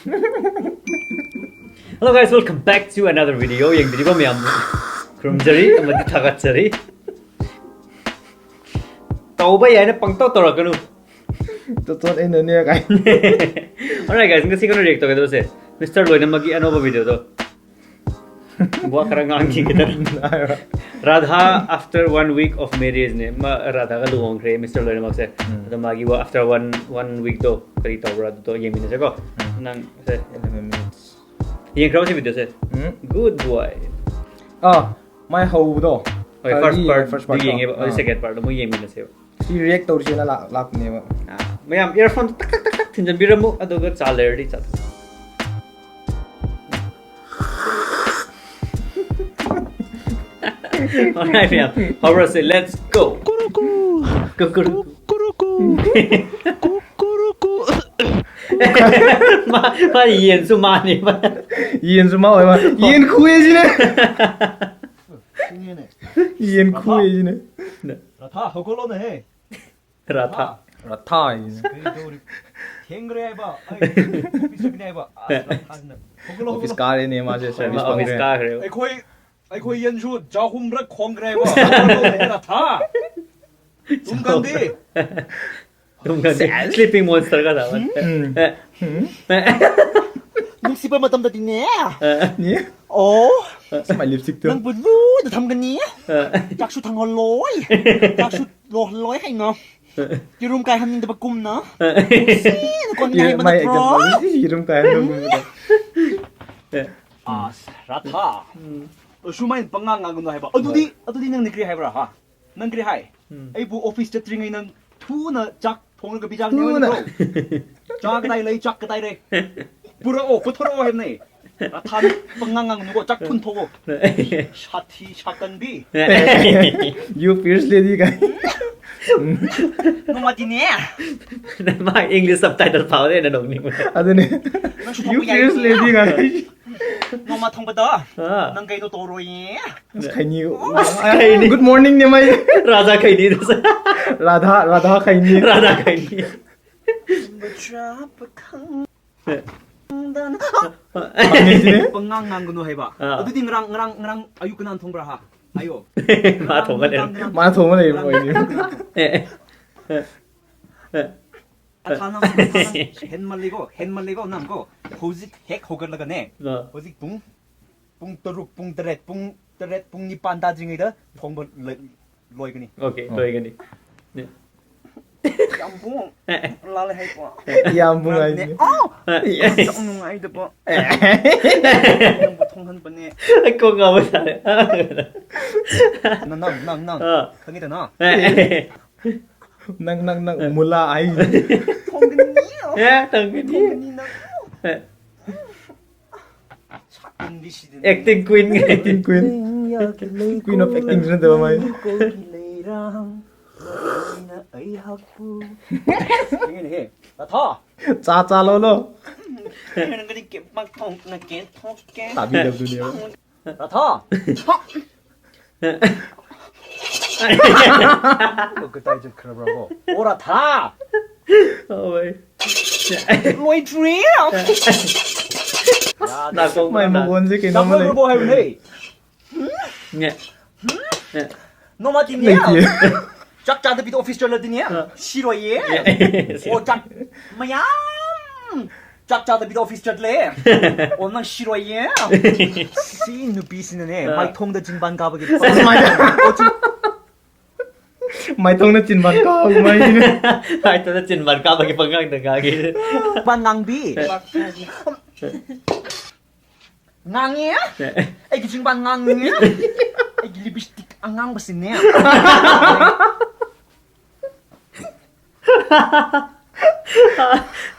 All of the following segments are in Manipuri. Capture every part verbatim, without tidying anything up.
Hello guys, welcome back to another video. ꯌꯦꯡꯕꯤꯔꯤꯕ ꯃꯌꯥꯝ ꯈꯨꯔꯨꯝꯖꯔꯤ ꯑꯃꯗꯤ ꯊꯥꯒꯠꯆꯔꯤ꯫ ꯇꯧꯕ ꯌꯥꯏꯅ ꯄꯪꯇꯧ ꯇꯧꯔꯛꯀꯅꯨ꯫ ꯇꯣꯇꯣꯟ ꯑꯩꯅꯅꯦ ꯀꯥꯏ꯫ Alright guys, ꯉꯁꯤ ꯑꯩꯈꯣꯏꯅ react ꯇꯧꯒꯗꯕꯁꯦ Mister ꯂꯣꯏꯅꯃꯛꯀꯤ ꯑꯅꯧꯕ video ꯗꯣ꯫ ꯋꯥ ꯈꯔ ꯉꯥꯡꯈꯤꯒꯦꯗꯅ꯫ Radha after one week of marriage ꯅꯦ꯫ ꯃꯥ ꯔꯥꯙꯥꯒ ꯂꯨꯍꯣꯡꯈ꯭ꯔꯦ Mister ꯂꯣꯏꯅꯃꯛꯁꯦ꯫ ꯎꯝ꯫ ꯑꯗꯣ ꯃꯥꯒꯤ ꯋꯥ-, after one, one week ꯗꯣ ꯀꯔꯤ ꯇꯧꯕ꯭ꯔꯥ ꯑꯗꯨꯗꯣ ꯌꯦꯡꯃꯤꯟꯅꯁꯦꯀꯣ꯫ ꯎꯝ꯫ ꯅꯪ ꯁꯦ, Eleven minutes. ꯌꯦꯡꯈ꯭ꯔꯕ ꯁꯤ video ꯁꯦ? ꯎꯝ꯫ Good boy. ꯑꯥ, ꯃꯥꯏ ꯍꯧꯕꯗꯣ꯫ ꯍꯣꯏ, ꯈꯔꯗꯤ first part first ꯗꯨ part ꯇꯣ꯫ ꯌꯦꯡꯉꯦꯕ꯫ ꯑꯗꯨ ꯑꯥ꯫ Second part ꯗꯣ ꯑꯃꯨꯛ ꯌꯦꯡꯃꯤꯟꯅꯁꯦꯕ꯫ ꯁꯤ react ꯇꯧꯁꯦꯅ ꯂꯥꯛ-, ꯂꯥꯛꯄꯅꯦꯕ꯫ ꯑꯥ, ꯃꯌꯥꯝ earphone ꯗꯣ ꯇꯛ ꯇꯛ ꯇꯛ ꯇꯛ ꯊꯤꯟꯖꯟꯕꯤꯔꯝꯃꯨ, ꯑꯗꯨꯒ ꯆꯥ ꯂꯩꯔꯗꯤ ꯆꯥ꯫ Alright ꯃꯌꯥꯝ, ꯍꯧꯔꯁꯦ, let's go. Kuruku. Kukuruku. Kuruku. Kukuruku. ꯃꯥ, ꯃꯥ ꯌꯦꯟꯁꯨ ꯃꯥꯅꯦ ꯃꯥ꯫ ꯌꯦꯟꯁꯨ ꯃꯥ ꯑꯣꯏ ꯃꯥ꯫ ꯌꯦꯟ ꯈꯨꯑꯦ ꯁꯤꯅꯦ꯫ ꯌꯦꯟ ꯈꯨꯑꯦ ꯁꯤꯅꯦ꯫ ꯔꯥꯙꯥ, ꯍꯧꯒꯠꯂꯣꯅꯦꯍꯦ꯫ ꯔꯥꯙꯥ꯫ ꯔꯥꯙꯥ ꯍꯥꯏꯁꯤꯅꯦ꯫ ꯀꯔꯤ ꯇꯧꯔꯤ? ꯊꯦꯡꯈ꯭ꯔꯦ ꯍꯥꯏꯕ꯫ ꯑꯩ office ꯆꯠꯀꯅꯤ ꯍꯥꯏꯕ꯫ ꯑꯁ, ꯔꯥꯙꯥꯅ꯫ ꯍꯧꯒꯠꯂꯣ, Office ꯍꯧꯒꯠꯂꯣ꯫ ꯀꯥꯔꯦꯅꯦ ꯃꯥꯁꯦ, ꯃꯥ service office ꯐꯪꯈ꯭ꯔꯦ꯫ ꯀꯥꯈ꯭ꯔꯦꯕ꯫ ꯑꯩꯈꯣꯏ, ꯑꯩꯈꯣꯏ ꯌꯦꯟꯁꯨ ꯆꯍꯨꯝꯔꯛ ꯈꯣꯡꯈ꯭ꯔꯦ ꯍꯥꯏꯕ꯫ ꯍꯧꯒꯠꯂꯣꯅꯦꯍꯦ, ꯔꯥꯙꯥ꯫ ꯇꯨꯝ ꯀꯥꯡꯗꯤ꯫ ꯇꯨꯝ ꯀꯥꯡꯗꯤ꯫ Sleeping monster ꯀ ꯊꯥꯕ꯫ ꯎꯝ꯫ ꯑꯦ꯫ ꯅꯨꯡꯁꯤꯕ ꯃꯇꯝꯗꯗꯤꯅꯦ꯫ ꯑꯦ꯫ ꯅꯦ꯫ ꯑꯣ, My lipstick ꯇꯣ꯫ ꯅꯪꯕꯨ ꯂꯨꯅ ꯊꯝꯒꯅꯤ꯫ ꯑꯦ꯫ ꯆꯥꯛꯁꯨ ꯊꯪꯍꯜꯂꯣꯏ꯫ ꯆꯥꯛꯁꯨ ꯂꯣꯜꯍꯜꯂꯣꯏ ꯍꯥꯏꯅ꯫ ꯌꯦꯔꯨꯝ ꯀꯥꯏꯍꯟꯅꯤꯡꯗꯕ ꯀꯨꯝꯅ꯫ ꯅꯨꯡꯁꯤꯅ ꯀꯣꯟꯅ ꯌꯦꯔꯨꯝ, ꯍꯥꯏꯕ my ꯅꯠꯇ꯭ꯔꯣ? example ꯁꯤ ꯌꯦꯔꯨꯝ ꯀꯥꯏꯍꯟꯕꯒꯨꯝꯕꯗꯣ꯫ ꯑꯁ, ꯔꯥꯙꯥ꯫ ꯑꯁꯨꯃꯥꯏꯅ ꯄꯉꯥꯡ ꯉꯥꯡꯒꯅꯨ ꯍꯥꯏꯕ꯫ ꯑꯗꯨꯗꯤ, ꯑꯗꯨꯗꯤ ꯅꯪꯗꯤ ꯀꯔꯤ ꯍꯥꯏꯕ꯭ꯔꯥ, ꯍꯥ? ꯅꯪ ꯀꯔꯤ ꯍꯥꯏ? ꯑꯩꯕꯨ office ꯆꯠꯇ꯭ꯔꯤꯉꯩ ꯅꯪ ꯊꯨꯅ ꯆꯥꯛ ꯊꯣꯡꯂꯒ ꯄꯤꯖꯥꯒꯅꯤ ꯍꯥꯏꯕ ꯊꯨꯅ꯫ ꯅꯠꯇ꯭ꯔꯣ? ꯆꯥ ꯀꯗꯥꯏ ꯂꯩ? ꯆꯥꯛ ꯀꯗꯥꯏ ꯂꯩ? ꯄꯨꯔꯛꯑꯣ, ꯄꯨꯊꯣꯔꯛꯑꯣ ꯍꯥꯏꯕꯅꯦ꯫ ꯔꯥꯙꯥ, ꯄꯉꯥꯡ ꯉꯥꯡꯒꯅꯨꯀꯣ, ꯆꯥꯛ ꯊꯨꯅ ꯊꯣꯛꯑꯣ꯫ ꯁꯥꯊꯤ ꯁꯥꯀꯟꯕꯤ꯫ You fierce lady ꯀꯥꯏ꯫ ꯅꯣꯡꯃꯗꯤꯅꯦ꯫ ꯃꯥ English subtitle ꯐꯥꯎꯗꯦ ꯑꯩꯅ ꯅꯣꯛꯅꯤꯡꯕ꯫ ꯑꯗꯨꯅꯦ꯫ ꯅꯪꯁꯨ You ꯊꯣꯛꯄ ꯌꯥꯏ꯫ fierce lady ꯀꯥꯏ꯫ ꯅꯣꯡꯃ ꯊꯣꯡꯕꯗꯣ꯫ ꯑꯥ꯫ ꯅꯪ ꯀꯩꯅꯣ ꯇꯧꯔꯣꯏꯌꯦ꯫ ꯑꯁ, ꯈꯩꯅꯤ꯫ ꯈꯩꯅꯤ꯫ Good morning ꯅꯦ ꯃꯥꯏ꯫ ꯔꯥꯙꯥ ꯈꯩꯅꯤꯗꯨꯁꯨ꯫ ꯔꯥꯙꯥ, ꯔꯥꯙꯥ ꯈꯩꯅꯤ꯫ ꯔꯥꯙꯥ ꯈꯩꯅꯤ꯫ ꯄꯪꯉꯦ ꯁꯤꯅꯦ꯫ ꯄꯪꯉꯥꯡ ꯉꯥꯡꯒꯅꯨ ꯍꯥꯏꯕ꯫ ꯑꯥ꯫ ꯑꯗꯨꯗꯤ ꯉꯔꯥꯡ, ꯉꯔꯥꯡ, ꯉꯔꯥꯡ ꯑꯌꯨꯛ ꯀꯅꯥꯅ ꯊꯣꯡꯕ꯭ꯔꯥ ꯍꯥ? ꯍꯥꯏꯌꯣ꯫ ꯃꯥ ꯊꯣꯡꯕ ꯂꯩꯔꯝꯃꯣꯏ꯫ ꯃꯥ ꯊꯣꯡꯕ ꯂꯩꯔꯝꯃꯣꯏ꯫ ꯑꯦ, ꯑꯦ, ꯑꯦ꯫ ꯑꯊꯥ ꯅꯪ, ꯑꯊꯥ ꯅꯪ ꯍꯦꯟꯃꯜꯂꯤꯀꯣ, ꯍꯦꯟꯃꯜꯂꯤꯀꯣ ꯅꯪ ꯀꯣ꯫ ꯍꯧꯖꯤꯛ ꯍꯦꯛ ꯍꯧꯒꯠꯂꯒꯅꯦ꯫ ꯑꯥ꯫ ꯍꯧꯖꯤꯛ ꯄꯨꯡ, ꯄꯨꯡ ꯇꯔꯨꯛ, ꯄꯨꯡ ꯇꯔꯦꯠ, ꯄꯨꯡ ꯇꯔꯦꯠ, ꯄꯨꯡ ꯅꯤꯄꯥꯟ ꯇꯥꯗ꯭ꯔꯤꯉꯩꯗ ꯊꯣꯡꯕ ꯂꯣꯏ-, ꯂꯣꯏꯒꯅꯤ꯫ ꯑꯣꯀꯦ, ꯑꯣ꯫ ꯂꯣꯏꯒꯅꯤ꯫ ꯌꯥꯝꯕꯨꯡ꯫ ꯑꯦ, ꯑꯦ꯫ ꯂꯥꯜꯂꯦ ꯍꯥꯏꯀꯣ꯫ ꯑꯦ, ꯌꯥꯝꯕꯨꯡ ꯍꯥꯏꯁꯤꯅꯦ꯫ ꯑꯥꯎ! ꯑꯦ, ꯑꯦ꯫ ꯌꯥꯝ ꯅꯨꯡꯉꯥꯏꯇꯕ꯫ ꯑꯦ꯫ ꯅꯪꯕꯨ ꯊꯣꯡꯍꯟꯕꯅꯦ꯫ ꯑꯩ ꯀꯣꯛ ꯉꯥꯎꯕ ꯁꯥꯔꯦ꯫ ꯅꯪ, ꯅꯪ, ꯅꯪ, ꯅꯪ꯫ ꯑꯥ꯫ ꯈꯪꯉꯤꯗꯅ? ꯑꯦ, ꯑꯦ꯫ ꯅꯪ, ꯅꯪ, ꯅꯪ, ꯑꯦ꯫ ꯃꯨꯂꯥ ꯍꯥꯏꯁꯤꯅꯦ꯫ ꯊꯣꯡꯒꯅꯤ꯫ ꯑꯦ, ꯊꯣꯡꯒꯅꯤ꯫ ꯊꯣꯡꯒꯅꯤ ꯅꯪ꯫ ꯑꯦ꯫ ꯁꯥꯛꯇꯝꯗꯤ ꯁꯤꯗꯅꯤ꯫ Acting queen꯫ Acting queen꯫ Queen of acting ꯁꯨ ꯅꯠꯇꯕ ꯃꯥꯏ꯫ ꯀꯣꯜꯒꯤ ꯂꯩꯔꯥꯡ, ꯂꯣꯏꯅ ꯑꯩꯍꯥꯛꯄꯨ꯫ ꯌꯦꯡꯉꯦꯅꯦꯍꯦ꯫ ꯔꯥꯙꯥ! ꯆꯥ ꯆꯥ ꯂꯣꯜꯂꯣ꯫ ꯅꯪꯒꯗꯤ ꯀꯦ-, ꯃꯥ ꯊꯣꯛꯅ ꯀꯦ ꯊꯣꯛꯀꯦ꯫ ꯇꯥꯕꯤꯗꯕꯗꯨꯅꯦꯕ꯫ ꯔꯥꯙꯥ! ꯀꯗꯥꯏ ꯆꯠꯈ꯭ꯔꯕ꯭ꯔꯥ ꯀꯣ? ꯑꯣ, ꯔꯥꯙꯥ! ꯑꯣꯏ꯫ ꯂꯣꯏꯗ꯭ꯔꯤ! ꯌꯥꯗ꯭ꯔꯦ꯫ ꯅꯥꯀꯣꯡ ꯃꯥꯏ ꯃꯈꯣꯟꯁꯦ ꯀꯩꯅꯣꯝꯃ ꯂꯩ꯫ ꯆꯥꯛ ꯂꯣꯏꯈ꯭ꯔꯕꯣ ꯍꯥꯏꯕꯅꯦ꯫ ꯅꯦ꯫ ꯅꯣꯡꯃꯗꯤꯅꯦ꯫ ꯂꯩꯇꯦ꯫ ꯆꯥꯛ ꯆꯥꯗꯕꯤꯗ ꯑꯣꯐꯤꯁ ꯆꯠꯂꯗꯤꯅꯦ꯫ ꯑ꯫ ꯁꯤꯔꯣꯏꯌꯦ꯫ ꯑꯦ꯫ ꯑꯣ, ꯆꯥꯛ ꯃꯌꯥꯝ ꯆꯥꯛ ꯆꯥꯗꯕꯤꯗ ꯑꯣꯐꯤꯁ ꯆꯠꯂꯦ꯫ ꯑꯣ, ꯅꯪ ꯁꯤꯔꯣꯏꯌꯦ꯫ ꯁꯤ ꯅꯨꯄꯤꯁꯤꯅꯅꯦ, ꯑ꯫ ꯃꯥꯏꯊꯣꯡꯗ ꯆꯤꯟꯕꯥꯟ ꯀꯥꯕꯒꯤ꯫ ꯑꯣ, ꯆꯤꯟ- ꯃꯥꯏꯊꯣꯡꯗ ꯆꯤꯟꯕꯥꯟ ꯀꯥꯕꯒꯤ ꯃꯥꯏꯁꯤꯅꯦ꯫ ꯃꯥꯏꯊꯣꯡꯗ ꯆꯤꯟꯕꯥꯟ ꯀꯥꯕꯒꯤ ꯄꯉꯥꯡꯗ ꯉꯥꯡꯉꯤ꯫ ꯆꯤꯟꯕꯥꯟ ꯉꯥꯡꯕꯤ꯫ ꯑ꯫ ꯉꯥꯡꯉꯦ꯫ ꯑꯦ꯫ ꯑꯩꯒꯤ ꯆꯤꯟꯕꯥꯟ ꯉꯥꯡꯉꯦ꯫ ꯑꯩꯒꯤ ꯂꯤꯞꯁꯇꯤꯛ ꯑꯉꯥꯡꯕꯁꯤꯅꯦ꯫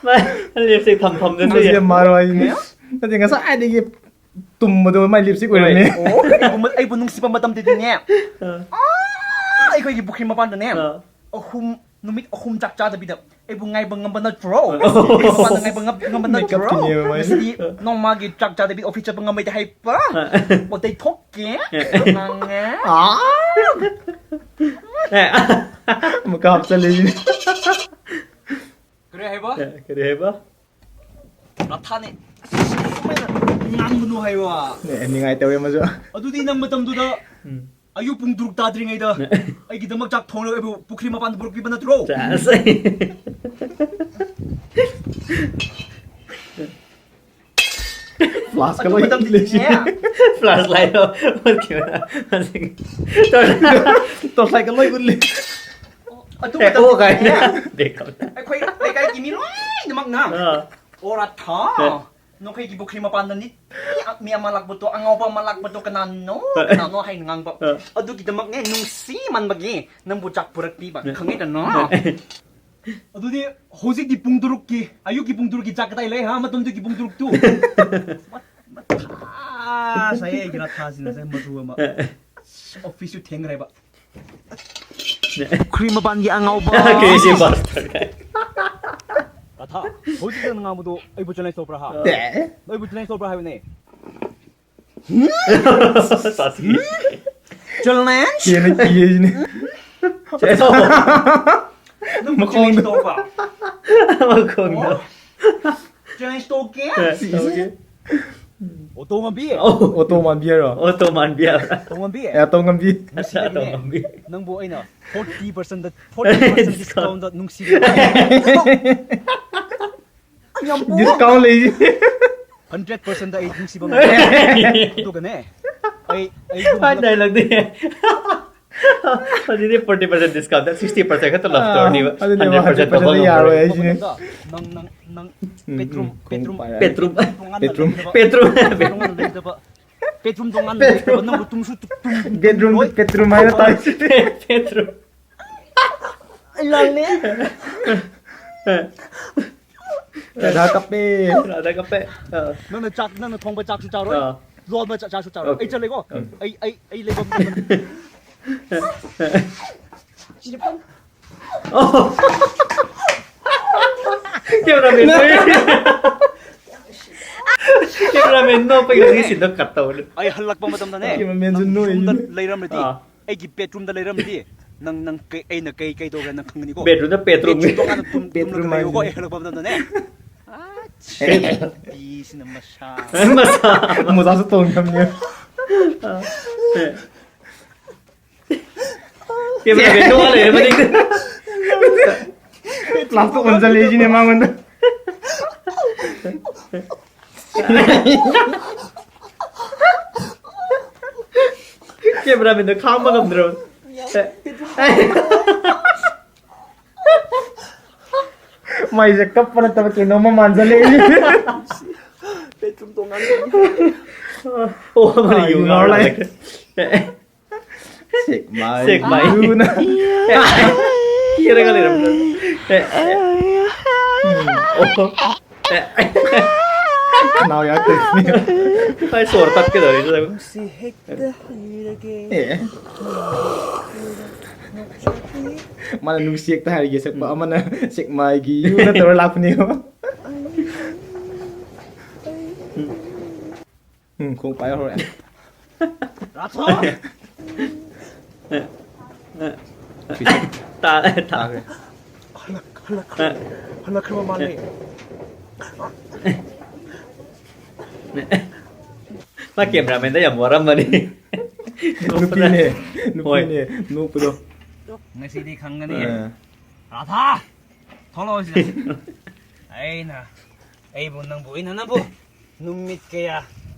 ꯃꯥ ꯂꯤꯞꯁꯇꯤꯛ ꯊꯝꯐꯝꯗꯨꯁꯨ ꯃꯁꯤ ꯌꯥ-, ꯃꯥꯔꯣ ꯍꯥꯏꯁꯤꯅꯦ꯫ ꯅꯠꯇꯦ, ꯉꯁꯥꯏꯗꯒꯤ ꯇꯨꯝꯕꯗꯣ ꯃꯥꯏ ꯂꯤꯞꯁꯇꯤꯛ ꯑꯣꯏꯔꯝꯃꯦ꯫ ꯑꯣ, ꯑꯩꯕꯨ, ꯑꯩꯕꯨ ꯅꯨꯡꯁꯤꯕ ꯃꯇꯝꯗꯗꯤꯅꯦ꯫ ꯑ꯫ ꯑꯥ, ꯑꯩꯈꯣꯏꯒꯤ ꯄꯨꯈ꯭ꯔꯤ ꯃꯄꯥꯟꯗꯅꯦ꯫ ꯑ꯫ ꯑꯍꯨꯝ, ꯅꯨꯃꯤꯠ ꯑꯍꯨꯝ ꯆꯥꯛ ꯆꯥꯗꯕꯤꯗ ꯑꯩꯕꯨ ꯉꯥꯏꯕ ꯉꯝꯕ ꯅꯠꯇ꯭ꯔꯣ? ꯑꯣ꯫ ꯃꯄꯥꯟꯗ ꯉꯥꯏꯕ ꯉꯝ-, ꯉꯝꯕ ꯅꯠꯇ꯭ꯔꯣ? ꯃꯦꯀꯞꯀꯤꯅꯦꯕ ꯃꯥꯏꯁꯦ꯫ ꯉꯁꯤꯗꯤ ꯅꯣꯡꯃꯒꯤ ꯆꯥꯛ ꯆꯥꯗꯕꯤ ꯑꯣꯐꯤꯁ ꯆꯠꯄ ꯉꯝꯃꯣꯏꯗ ꯍꯥꯏꯕ? ꯑ꯫ ꯑꯣ, ꯇꯩꯊꯣꯛꯀꯦ꯫ ꯑ꯫ ꯉꯥꯡꯉꯦ꯫ ꯑ꯫ ꯑꯦ꯫ ꯑꯃꯨꯛꯀ ꯍꯥꯞꯆꯜꯂꯤꯁꯤꯅꯦ꯫ ꯀꯔꯤ ꯍꯥꯏꯕ? ꯑꯦ, ꯀꯔꯤ ꯍꯥꯏꯕ? ꯔꯥꯊꯥꯅꯦ꯫ ꯑꯁ, ꯁꯨꯃꯥꯏꯅ ꯉꯥꯡꯒꯅꯨ ꯍꯥꯏꯕ꯫ ꯑꯦ, ꯅꯤꯡꯉꯥꯏ ꯇꯧꯋꯦ ꯑꯃꯁꯨ꯫ ꯑꯗꯨꯗꯤ ꯅꯪ ꯃꯇꯝꯗꯨꯗ ꯎꯝ꯫ ꯑꯌꯨꯛ ꯄꯨꯡ ꯇꯔꯨꯛ ꯇꯥꯗ꯭ꯔꯤꯉꯩꯗ ꯑꯩꯒꯤꯗꯃꯛ ꯆꯥꯛ ꯊꯣꯡꯂꯒ ꯑꯩꯕꯨ ꯄꯨꯈ꯭ꯔꯤ ꯃꯄꯥꯟꯗ ꯄꯨꯔꯛꯄꯤꯕ ꯅꯠꯇ꯭ꯔꯣ? ꯆꯥꯁ꯫ ꯐ꯭ꯂꯥꯁꯀ ꯑꯗꯨ ꯂꯣꯏ ꯃꯇꯝꯗꯗꯤ ꯂꯩꯁꯤ꯫ ꯐ꯭ꯂꯥꯁ ꯂꯥꯏꯠꯇꯣ ꯃꯨꯠꯈꯤꯕ꯫ ꯇꯣꯔꯁ ꯂꯥꯏꯠꯀ ꯂꯣꯏ ꯎꯠꯂꯤ꯫ ꯑꯗꯨ ꯑꯦ, ꯑꯣ, ꯃꯇꯝꯗꯗꯤ ꯀꯥꯏ꯫ ꯑꯩꯈꯣꯏ ꯂꯩꯀꯥꯏꯒꯤ ꯃꯤ ꯂꯣꯏꯅꯃꯛꯅ ꯑꯥ꯫ ꯑꯣ ꯔꯥꯊꯥ, ꯑꯦ꯫ ꯅꯈꯣꯏꯒꯤ ꯄꯨꯈ꯭ꯔꯤ ꯃꯄꯥꯟꯗ ꯅꯤ-, ꯃꯤ ꯑꯃ ꯂꯥꯛꯄꯗꯣ, ꯑꯉꯥꯎꯕ ꯑꯃ ꯂꯥꯛꯄꯗꯣ ꯀꯅꯥꯅꯣ? ꯑꯦ꯫ ꯀꯅꯥꯅꯣ ꯍꯥꯏꯅ ꯉꯥꯡꯕ꯫ ꯑꯦ꯫ ꯑꯗꯨꯒꯤꯗꯃꯛꯅꯦ ꯅꯨꯡꯁꯤꯃꯟꯕꯒꯤ ꯅꯪꯕꯨ ꯆꯥꯛ ꯄꯨꯔꯛꯄꯤꯕ꯫ ꯑꯦ꯫ ꯈꯪꯉꯦꯗꯅ? ꯑꯦ꯫ ꯑꯗꯨꯗꯤ ꯍꯧꯖꯤꯛꯇꯤ ꯄꯨꯡ ꯇꯔꯨꯛꯀꯤ, ꯑꯌꯨꯛꯀꯤ ꯄꯨꯡ ꯇꯔꯨꯛꯀꯤ ꯆꯥꯛ ꯀꯗꯥꯏ ꯂꯩ, ꯍꯥ? ꯃꯇꯝꯗꯨꯒꯤ ꯄꯨꯡ ꯇꯔꯨꯛꯇꯨ꯫ ꯃꯠ-, ꯃꯊꯥ ꯁꯥꯏꯌꯦ ꯑꯩꯒꯤ ꯔꯥꯊꯥꯁꯤꯅ ꯉꯁꯥꯏ ꯃꯔꯨ ꯑꯃ꯫ ꯑꯦ꯫ ꯑꯁ, ꯑꯣꯐꯤꯁꯁꯨ ꯊꯦꯡꯈ꯭ꯔꯦꯕ꯫ ꯄꯨꯈ꯭ꯔꯤ ꯃꯄꯥꯟꯒꯤ ꯑꯉꯥꯎꯕ꯫ Crazy bastard ꯀꯥꯏ꯫ ꯔꯥꯊꯥ, ꯍꯧꯖꯤꯛ ꯅꯪ ꯉꯥꯡꯕꯗꯣ ꯑꯩꯕꯨ challenge ꯇꯧꯕ꯭ꯔꯥ ꯍꯥ? ꯑꯦ꯫ ꯑꯩꯕꯨ challenge ꯇꯧꯕ꯭ꯔꯥ ꯍꯥꯏꯕꯅꯦ? ꯆꯥꯁꯤ꯫ Challenge? ꯍꯦꯟꯅ ꯀꯤꯌꯦ ꯁꯤꯅꯦ꯫ ꯅꯪꯕꯨ ꯃꯈꯣꯡꯗꯣ꯫ Challenge ꯇꯧꯕ? ꯃꯈꯣꯡꯗꯣ꯫ ꯑꯣ? Challenge ꯇꯧꯒꯦ? ꯑꯦ, ꯇꯧꯒꯦ꯫ ꯑꯣꯇꯣ ꯃꯥꯟꯕꯤ? ꯑꯣ꯫ ꯑꯣꯇꯣ ꯃꯥꯟꯕꯤ ꯍꯥꯏꯔꯣ? ꯑꯣꯇꯣ ꯃꯥꯟꯕꯤ ꯍꯥꯏꯕ꯭ꯔꯥ? ꯑꯣꯇꯣ ꯃꯥꯟꯕꯤ? ꯑꯦ, ꯑꯣꯇꯣ ꯉꯝꯕꯤ꯫ ꯉꯁꯤꯗꯒꯤꯅꯦ, ꯑꯣꯇꯣ ꯉꯝꯕꯤ꯫ ꯅꯪꯕꯨ ꯑꯩꯅ forty percent, forty percent discount ꯗ ꯅꯨꯡꯁꯤꯕꯤꯔꯦ꯫ ꯌꯥꯝ ꯄꯣ-, discount ꯂꯩꯁꯤ꯫ Hundred percent ꯗ ꯑꯩ ꯅꯨꯡꯁꯤꯕ ꯉꯝꯃꯦ꯫ ꯑꯗꯨꯒꯅꯦ, ꯑꯩ, ꯑꯩ ꯌꯨꯝ ꯍꯜꯂꯛ- ꯍꯥꯏꯗꯤ ꯍꯧꯖꯤꯛꯇꯤ forty percent discount ꯗ sixty percent ꯈꯛꯇ ꯂꯧꯊꯣꯛꯑꯅꯤꯕ꯫ ꯑꯥ, ꯑꯗꯨꯅꯦꯕ, hundred percent ꯇꯧꯕ ꯉꯝꯃꯔꯣꯏ꯫ ꯌꯥꯔꯣꯏ ꯍꯥꯏꯁꯤꯅꯦ꯫ ꯃꯇꯝꯗ ꯅꯪ, ꯅꯪ, ꯅꯪ ꯎꯝ, bedroom, ꯎꯝ, bedroom, ꯈꯣꯡ ꯄꯥꯏꯔꯦ꯫ Bedroom ꯇꯣꯉꯥꯟꯅ bedroom꯫ ꯂꯩꯒꯗꯕ꯫ Bedroom꯫ ꯇꯣꯉꯥꯟꯅ ꯂꯩꯒꯗꯕ꯫ Bedroom ꯇꯣꯉꯥꯟꯅ bedroom꯫ ꯂꯩꯒꯗꯕ꯫ ꯅꯪꯕꯨ ꯇꯨꯝꯁꯨ ꯇꯨꯝ-, ꯇꯨꯝ-, bedroom, ꯇꯨꯝꯂꯣꯏ꯫ Bedroom ꯍꯥꯏꯅ ꯇꯥꯏ꯫ Bedroom꯫ ꯑꯩ ꯂꯥꯜꯂꯦ꯫ ꯔꯥꯙꯥ ꯀꯞꯄꯦ꯫ ꯔꯥꯙꯥ ꯀꯞꯄꯦ꯫ ꯑꯥ꯫ ꯅꯪꯅ ꯆꯥꯛ, ꯅꯪꯅ ꯊꯣꯡꯕ ꯆꯥꯛꯁꯨ ꯆꯥꯔꯣꯏ꯫ ꯑꯥ꯫ ꯂꯣꯟꯕ ꯆꯥꯛ, ꯆꯥꯛꯁꯨ ꯆꯥꯔꯣꯏ꯫ Okay꯫ ꯑꯩ ꯆꯠꯂꯦꯀꯣ꯫ ꯎꯝ꯫ ꯑꯩ, ꯑꯩ, ꯑꯩ ꯂꯩꯐꯝ ꯑꯣ꯫ Cameraman ꯅꯣꯏ꯫ Cameraman ꯅꯣꯛꯄꯒꯤ ꯁꯤꯟꯗꯣ cut ꯇꯧꯔꯦ꯫ ꯑꯩ ꯍꯜꯂꯛꯄ ꯃꯇꯝꯗꯅꯦ, cameraman ꯁꯨ ꯅꯪ ꯅꯣꯏ꯫ ꯌꯨꯝꯗ ꯂꯩꯔꯝꯂꯗꯤ, ꯑꯥ꯫ ꯑꯩꯒꯤ bedroom ꯗ ꯂꯩꯔꯝꯂꯗꯤ, ꯅꯪ, ꯅꯪ ꯀꯩ, ꯑꯩꯅ ꯀꯩ, ꯀꯩ ꯇꯧꯒꯦ ꯅꯪ ꯈꯪꯒꯅꯤꯀꯣ꯫ Bedroom ꯗ bedroom꯫ Bedroom ꯇꯣꯉꯥꯟꯅ ꯇꯨꯝ-, bedroom ꯇꯨꯝꯂꯒ ꯂꯩꯌꯨꯀꯣ, ꯍꯥꯏꯁꯤꯅꯦ꯫ ꯑꯩ ꯍꯜꯂꯛꯄ ꯃꯇꯝꯗꯅꯦ꯫ ꯑꯥ, ꯅꯨꯄꯤꯁꯤꯅ ꯃꯁꯥ꯫ ꯃꯁꯥ꯫ ꯃꯣꯖꯥꯁꯨ ꯇꯣꯡꯉꯝꯅꯦ꯫ ꯀꯦꯃꯦꯔꯥꯃꯦꯟ ꯅꯣꯛꯑ ꯂꯩꯔꯦ ꯃꯅꯤꯡꯗ꯫ ꯂꯥꯞꯊꯣꯛ ꯑꯣꯟꯁꯤꯜꯂꯦ ꯁꯤꯅꯦ ꯃꯉꯣꯟꯗ꯫ ꯀꯦꯃꯦꯔꯥꯃꯦꯟꯗꯣ ꯈꯥꯡꯕ ꯉꯝꯗ꯭ꯔꯕ꯫ ꯃꯥꯏꯁꯦ ꯀꯞꯄ ꯅꯠꯇꯕ ꯀꯩꯅꯣꯝꯃ ꯃꯥꯟꯁꯤꯜꯂꯛꯑꯦ꯫ ꯕꯦꯠꯔꯨꯝ ꯇꯣꯉꯥꯟꯕꯒꯤ꯫ ꯑꯣ, ꯑꯃꯅ ꯌꯨ ꯉꯥꯎꯔ ꯂꯥꯛꯑꯦ꯫ ꯁꯦꯛꯃꯥꯏ ꯁꯦꯛꯃꯥꯏ꯫ ꯌꯨꯅ꯫ ꯀꯤꯔꯒ ꯂꯩꯔꯝꯕ꯫ ꯑꯣ꯫ ꯈꯅꯥꯎ ꯌꯥꯗ꯭ꯔꯦ꯫ ꯃꯥꯏ ꯁꯣꯔ ꯇꯠꯀꯗꯧꯔꯦ꯫ ꯅꯨꯡꯁꯤ ꯍꯦꯛꯇ ꯍꯩꯔꯒꯦ꯫ ꯑꯦ꯫ ꯃꯥꯅ ꯅꯨꯡꯁꯤ ꯍꯦꯛꯇ ꯍꯥꯏꯔꯒꯦ ꯁꯛꯄ, ꯑꯃꯅ ꯁꯦꯛꯃꯥꯏꯒꯤ ꯌꯨꯅ ꯇꯧꯔ ꯂꯥꯛꯄꯅꯦꯕ꯫ ꯎꯝ, ꯈꯣꯡ ꯄꯥꯏ ꯍꯧꯔꯛꯑꯦ꯫ ꯔꯥꯊꯣ! ꯇꯥ-, ꯇꯥ-, ꯇꯥꯈ꯭ꯔꯦ꯫ ꯍꯜꯂꯛ-, ꯍꯜꯂꯛꯈ꯭ꯔꯦ꯫ ꯍꯜꯂꯛꯈ꯭ꯔꯕ ꯃꯥꯜꯂꯦ꯫ ꯃꯥ ꯀꯦꯃꯦꯔꯥꯃꯦꯟꯗ ꯌꯥꯝ ꯋꯥꯔꯝꯃꯅꯤ꯫ ꯅꯨꯄꯤꯅꯦ, ꯍꯣꯏ꯫ ꯅꯨꯄꯤꯅꯦ, ꯅꯣꯛꯄꯗꯣ꯫ ꯉꯁꯤꯗꯤ ꯈꯪꯒꯅꯤ꯫ ꯑꯥ꯫ ꯔꯥꯊꯥ! ꯊꯣꯛꯂꯛꯑꯣ ꯁꯤꯗ꯫ ꯑꯩꯅ, ꯑꯩꯕꯨ, ꯅꯪꯕꯨ, ꯑꯩꯅ ꯅꯪꯕꯨ ꯅꯨꯃꯤꯠ ꯀꯌꯥ,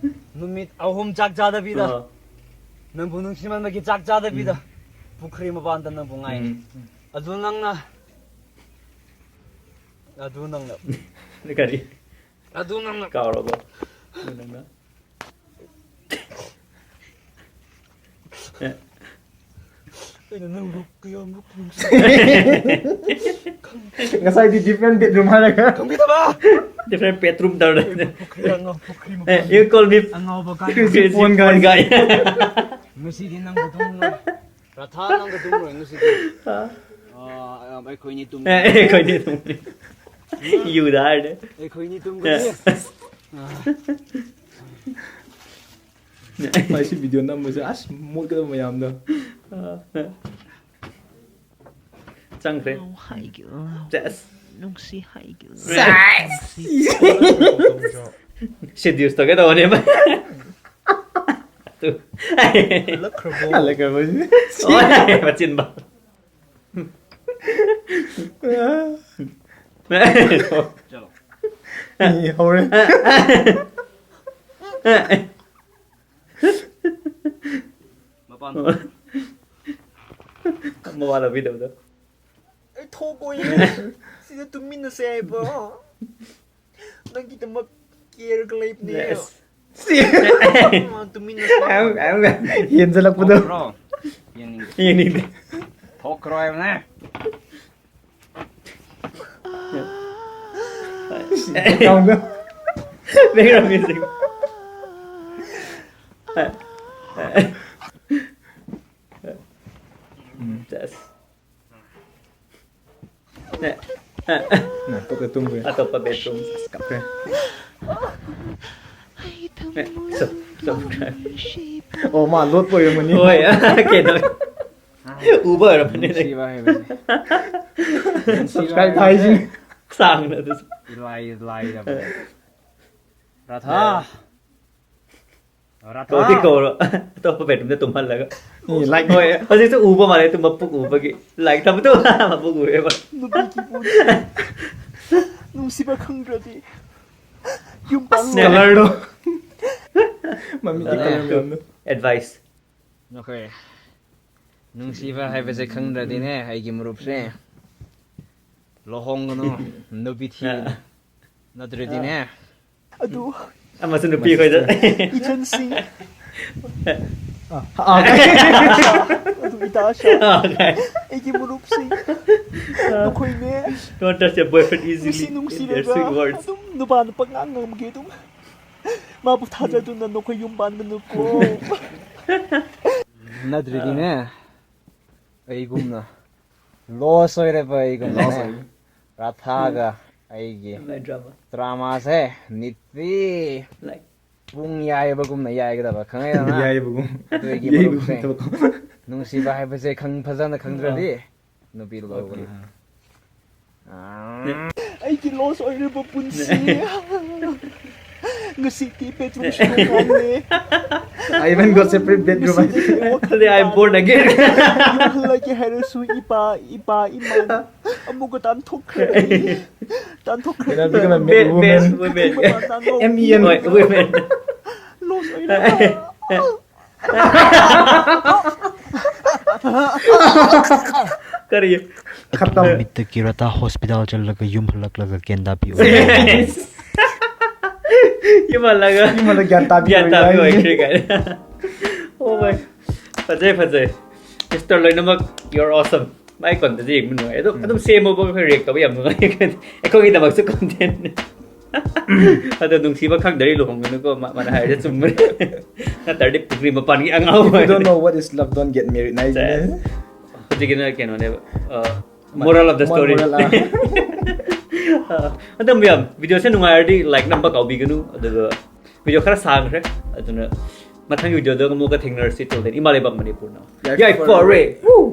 ꯅꯨꯃꯤꯠ ꯑꯍꯨꯝ ꯆꯥꯛ ꯆꯥꯗꯕꯤꯗ, ꯑꯥ꯫ ꯅꯪꯕꯨ ꯅꯨꯡꯁꯤꯃꯟꯕꯒꯤ ꯆꯥꯛ ꯆꯥꯗꯕꯤꯗ, ꯎꯝ꯫ ꯄꯨꯈ꯭ꯔꯤ ꯃꯄꯥꯟꯗ ꯅꯪꯕꯨ ꯉꯥꯏꯔꯤ꯫ ꯎꯝ꯫ ꯑꯗꯨ ꯅꯪꯅ, ꯑꯗꯨ ꯅꯪꯅ꯫ ꯀꯔꯤ? ꯑꯗꯨ ꯅꯪꯅ꯫ ꯀꯥꯎꯔꯕꯣ? ꯑꯗꯨ ꯅꯪꯅ꯫ ꯑꯦ꯫ ꯑꯩꯅ ꯅꯪꯕꯨ ꯀꯌꯥꯃꯨꯛ ꯅꯨꯡꯁꯤ-, ꯉꯁꯥꯏꯗꯤ different bedroom ꯍꯥꯏꯔꯒ꯫ ꯈꯪꯕꯤꯗꯕ! Different bedroom ꯇꯧꯔꯦ꯫ ꯄꯨꯈ꯭ꯔꯤ ꯑꯉꯥꯎ-, ꯄꯨꯈ꯭ꯔꯤ ꯑꯦ, ꯃꯄꯥꯟ꯫ You call me ꯑꯉꯥꯎꯕ ꯀꯥꯏ꯫ Crazy phone guy꯫ ꯉꯁꯤꯗꯤ ꯅꯪꯕꯨ ꯇꯨꯝꯂꯣꯏ꯫ ꯔꯥꯊꯥ, ꯅꯪꯒ ꯇꯨꯝꯂꯣꯏ ꯉꯁꯤꯗꯤ꯫ ꯑꯥ꯫ ꯑꯥ, ꯑꯩꯈꯣꯏꯅꯤ ꯇꯨꯝ-, ꯑꯦ, ꯑꯩꯈꯣꯏꯅꯤ ꯇꯨꯝ-, ꯌꯨꯗ ꯍꯥꯏꯔꯦ꯫ ꯑꯩꯈꯣꯏꯅꯤ ꯇꯨꯝꯒꯅꯤ꯫ ꯑꯦ꯫ ꯑꯥ꯫ ꯚꯥꯏ, ꯁꯤ video ꯅꯝꯕꯁꯦ ꯑꯁ ꯃꯣꯠꯀꯗꯕ ꯃꯌꯥꯝꯗꯣ꯫ ꯑꯥ꯫ ꯆꯪꯈ꯭ꯔꯦ꯫ ꯍꯥꯏꯒꯤꯌꯣ꯫ ꯆꯦꯁ꯫ ꯅꯨꯡꯁꯤ ꯍꯥꯏꯒꯤꯌꯣ꯫ Seduce ꯇꯧꯒꯦ ꯇꯧꯕꯅꯦꯕ꯫ ꯇꯨ꯫ ꯍꯜꯂꯛꯈ꯭ꯔꯕꯣ? ꯍꯜꯂꯛꯈ꯭ꯔꯕꯣ? ꯑꯣꯏ, ꯃꯆꯤꯟꯕ꯫ ꯏ, ꯍꯧꯔꯦ꯫ ꯃꯄꯥꯟ ꯃꯋꯥ ꯂꯧꯕꯤꯗꯕꯗꯣ꯫ ꯑꯩ ꯊꯣꯛꯑꯣꯏꯌꯦ꯫ ꯁꯤꯗ ꯇꯨꯃꯤꯟꯅꯁꯦ ꯍꯥꯏꯕ꯫ ꯅꯪꯒꯤꯗꯃꯛ ꯀꯦꯔꯒ ꯂꯩꯕꯅꯦ꯫ Yes. ꯇꯨꯃꯤꯟꯅꯁꯦ꯫ ꯍꯦꯟꯖꯜꯂꯛꯄꯗꯣ꯫ ꯊꯣꯛꯈ꯭ꯔꯣ꯫ ꯌꯦꯡꯅꯤꯡꯗꯦ꯫ ꯌꯦꯡꯅꯤꯡꯗꯦ꯫ ꯊꯣꯛꯈ꯭ꯔꯣ ꯍꯥꯏꯕꯅꯦ꯫ Sound. Background music. Yes. ꯅꯥꯇꯣꯛꯇ ꯇꯨꯝꯈ꯭ꯔꯦ꯫ ꯑꯇꯣꯞꯄ bedroom꯫ ꯀꯞꯈ꯭ꯔꯦ꯫ ꯁꯨꯞ- ꯁꯨꯞꯈ꯭ꯔꯦ꯫ ꯑꯣ, ꯃꯥ ꯂꯣꯠꯄ ꯑꯣꯏꯔꯝꯃꯅꯤ꯫ ꯍꯣꯏ, ꯀꯩꯅꯣ꯫ ꯎꯕ ꯑꯣꯏꯔꯝꯃꯅꯤ꯫ ꯅꯨꯡꯁꯤꯕ ꯍꯥꯏꯕꯁꯦ꯫ Subscribe ꯊꯥꯏꯁꯤꯅꯤ꯫ ꯁꯥꯡꯅ ꯑꯗꯨꯁꯨ꯫ ꯏꯂꯥꯏ ꯂꯥꯏꯗꯕꯅꯦ꯫ ꯔꯥꯙꯥ꯫ ꯔꯥꯙꯥ꯫ ꯀꯧꯗꯤ ꯀꯧꯔꯣ꯫ ꯑꯇꯣꯞꯄ bedroomꯗ ꯇꯨꯝꯍꯜꯂꯒ꯫ E, like. ꯍꯣꯏ, ꯍꯧꯖꯤꯛꯁꯨ ꯎꯕ ꯃꯥꯜꯂꯦ, ꯇꯨꯝꯕ ꯄꯨꯛ ꯎꯕꯒꯤ꯫ Like ꯊꯝꯕꯗꯣ ꯃꯄꯨꯛ ꯎꯑꯦꯕ꯫ ꯅꯨꯄꯤꯒꯤ ꯄꯨꯟꯁꯤ ꯅꯨꯡꯁꯤꯕ ꯈꯪꯗ꯭ꯔꯗꯤ ꯌꯨꯝ ꯄꯥꯜꯂꯣ꯫ Colourꯗꯣ꯫ ꯃꯃꯤꯠꯀꯤ colour ꯃꯌꯥꯝꯗꯣ꯫ Advice꯫ Okay꯫ ꯅꯨꯡꯁꯤꯕ ꯍꯥꯏꯕꯁꯦ ꯈꯪꯗ꯭ꯔꯗꯤꯅꯦ, ꯑꯩꯒꯤ ꯃꯔꯨꯞꯁꯦ, ꯂꯨꯍꯣꯡꯒꯅꯨ, ꯅꯨꯄꯤ ꯊꯤꯒꯅꯨ꯫ ꯅꯠꯇ꯭ꯔꯗꯤꯅꯦ, ꯑꯗꯨ ꯑꯃꯁꯨ ꯅꯨꯄꯤ ꯈꯣꯏꯗ꯫ ꯏꯆꯟꯁꯤꯡ, ꯑꯥ, ꯑꯗꯨ ꯏꯇꯥꯁꯥ, ꯑꯩꯒꯤ ꯃꯔꯨꯞꯁꯤꯡ, ꯅꯈꯣꯏꯅꯦ Don't trust your boyfriend ꯅꯨꯡꯁꯤ easily in their ꯅꯨꯡꯁꯤꯔꯒ sweet words. ꯑꯗꯨꯝ ꯅꯨꯄꯥꯅ ꯄꯉꯥꯡ ꯉꯥꯡꯕꯒꯤ ꯑꯗꯨꯝ ꯃꯥꯕꯨ ꯊꯥꯖꯗꯨꯅ ꯅꯈꯣꯏ ꯌꯨꯝ ꯄꯥꯟꯒꯅꯨꯀꯣ꯫ ꯅꯠꯇ꯭ꯔꯗꯤꯅꯦ, ꯑꯩꯒꯨꯝꯅ loss ꯑꯣꯏꯔꯕ ꯑꯩꯒꯨꯝꯅꯅꯦ, ꯔꯥꯙꯥꯒ ꯑꯩꯒꯤ My drama. dramaꯁꯦ ꯅꯤꯇꯤ Like, ꯄꯨꯡ ꯌꯥꯏꯕꯒꯨꯝꯅ ꯌꯥꯏꯒꯗꯕ, ꯈꯪꯉꯦꯗꯅ? ꯌꯥꯏꯕꯒꯨꯝ꯫ ꯑꯗꯨ ꯑꯩꯒꯤ ꯌꯥꯏꯕꯒꯨꯝ ꯃꯔꯨꯞꯁꯦ, ꯊꯕꯛ꯫ ꯅꯨꯡꯁꯤꯕ ꯍꯥꯏꯕꯁꯦ ꯈꯪ-, ꯐꯖꯅ ꯈꯪꯗ꯭ꯔꯗꯤ, ꯅꯨꯄꯤ ꯂꯧꯒꯅꯤ꯫ ꯑꯩꯒꯤ ꯂꯣꯁ ꯑꯣꯏꯔꯕ ꯄꯨꯟꯁꯤ꯫ ꯉꯁꯤꯗꯤ bedroom ꯁꯤꯗꯣꯛꯂꯦ꯫ I even got separate bedroom. ꯉꯁꯤꯗꯤ ꯑꯩ ꯋꯥꯈꯜ I am born again. ꯌꯨꯝ ꯍꯜꯂꯛꯀꯦ ꯍꯥꯏꯔꯁꯨ ꯏꯄꯥ ꯏꯄꯥ ꯏꯃꯥꯅ ꯑꯃꯨꯛꯀ ꯇꯥꯟꯊꯣꯛꯈ꯭ꯔꯦ꯫ ꯇꯥꯟꯊꯣꯛꯈ꯭ꯔꯦ꯫ Cannot become a Bad, woman. bad women. M E N. ꯍꯣꯏ, women. ꯂꯣꯁ ꯑꯣꯏꯔꯕ꯫ ꯀꯔꯤ? ꯈꯇꯝ꯫ ꯅꯨꯃꯤꯠꯇ ꯀꯤꯔꯇꯥ ꯍꯣꯁꯄꯤꯇꯥꯜ ꯆꯠꯂꯒ ꯌꯨꯝ ꯍꯜꯂꯛꯂꯒ ꯒ꯭ꯌꯥꯟ ꯇꯥꯕꯤ ꯑꯣꯏꯔꯦ꯫ ꯌꯨꯝ ꯍꯜꯂꯒ ꯌꯨꯝ ꯍꯜꯂꯒ ꯒ꯭ꯌꯥꯟ ꯇꯥꯕꯤ ꯒ꯭ꯌꯥꯟ ꯇꯥꯕꯤ ꯑꯣꯏꯔꯦ꯫ ꯑꯣꯏꯈ꯭ꯔꯦ ꯀꯥꯏꯅ꯫ Oh my. ꯐꯖꯩ, ꯐꯖꯩ꯫ Mister ꯂꯣꯏꯅꯃꯛ, you're awesome. ꯃꯥꯏ content ꯁꯦ ꯌꯦꯡꯕ ꯅꯨꯡꯉꯥꯏ꯫ ꯑꯗꯨꯝ, ꯑꯗꯨꯝ ꯁꯦꯝꯃꯣꯕ, ꯑꯩꯈꯣꯏ react ꯇꯧꯕ ꯌꯥꯝ ꯅꯨꯡꯉꯥꯏ꯫ ꯑꯩꯈꯣꯏꯒꯤꯗꯃꯛꯁꯨ content ꯅꯤ꯫ ꯑꯗꯣ ꯅꯨꯡꯁꯤꯕ ꯈꯪꯗ꯭ꯔꯗꯤ ꯂꯨꯍꯣꯡꯒꯅꯨꯀꯣ, ꯃꯥ-, ꯃꯥꯅ ꯍꯥꯏꯔꯤꯁꯦ ꯆꯨꯝꯕꯅꯦ꯫ ꯅꯠꯇ꯭ꯔꯗꯤ ꯄꯨꯈ꯭ꯔꯤ ꯃꯄꯥꯟꯒꯤ ꯑꯉꯥꯎꯕ If you don't know what is love, don't get married. ꯅꯥꯏꯁꯤꯅꯦ꯫ ꯍꯧꯖꯤꯛꯀꯤꯅ ꯀꯩꯅꯣꯅꯦꯕ, ꯑ, moral of the story. Moral, ꯑ꯫ ꯑ, ꯑꯗꯣ ꯃꯌꯥꯝ, video ꯁꯦ ꯅꯨꯡꯉꯥꯏꯔꯗꯤ like ꯅꯝꯕ ꯀꯥꯎꯕꯤꯒꯅꯨ꯫ ꯑꯗꯨꯒ video ꯈꯔ ꯁꯥꯡꯈ꯭ꯔꯦ, ꯑꯗꯨꯅ ꯃꯊꯪꯒꯤ video ꯗ ꯑꯃꯨꯛꯀ ꯊꯦꯡꯅꯔꯁꯤ꯫ Till then, ꯏꯃꯥ ꯂꯩꯕꯥꯛ ꯃꯅꯤꯄꯨꯔꯅ ꯌꯥꯏꯐꯔꯦ꯫ ꯌꯥꯏꯐꯔꯦ꯫ Woo!